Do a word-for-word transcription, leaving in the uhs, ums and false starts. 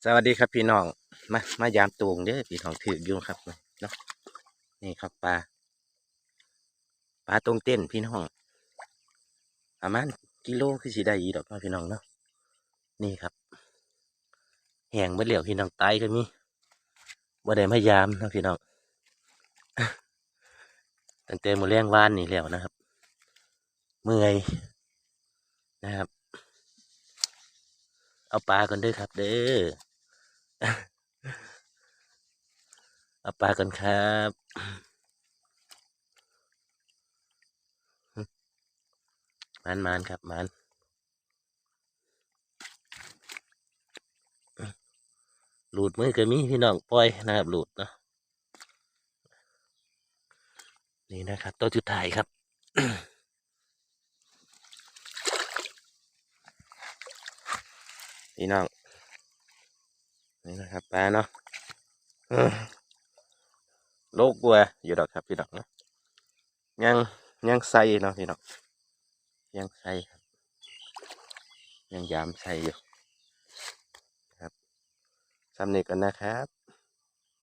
สวัสดีครับพี่น้อง มา มายามโต่งเด้อพี่น้อง ถืกอยู่ครับเนาะ นี่ครับปลา ปลาโต่งเต้นพี่น้อง ประมาณกิโลคือสิได้อีกดอกเนาะพี่น้องเนาะ นี่ครับ แห้งเบิดแล้วพี่น้อง ตายก็มี บ่ได้มายามเนาะพี่น้อง ตั้งแต่มื้อแลงวานนี้แล้วนะครับ เมื่อยนะครับ เอาปลาก่อนเด้อครับเด้อ เอาปลาก่อนครับ หมานๆครับ หมาน หลุดมือก็มีพี่น้อง ปล่อยนะครับ หลุดเนาะ นี่นะครับ ตัวสุดท้ายครับ พี่น้อง นี่นะครับ ปลาเนาะ เออ โลกว่าอยู่ดอกครับพี่น้องเนาะ ยัง ยังใส่เนาะพี่น้อง ยังใส่ครับ ยังยามใส่อยู่ครับ ส่ำนี้ก่อนนะครับ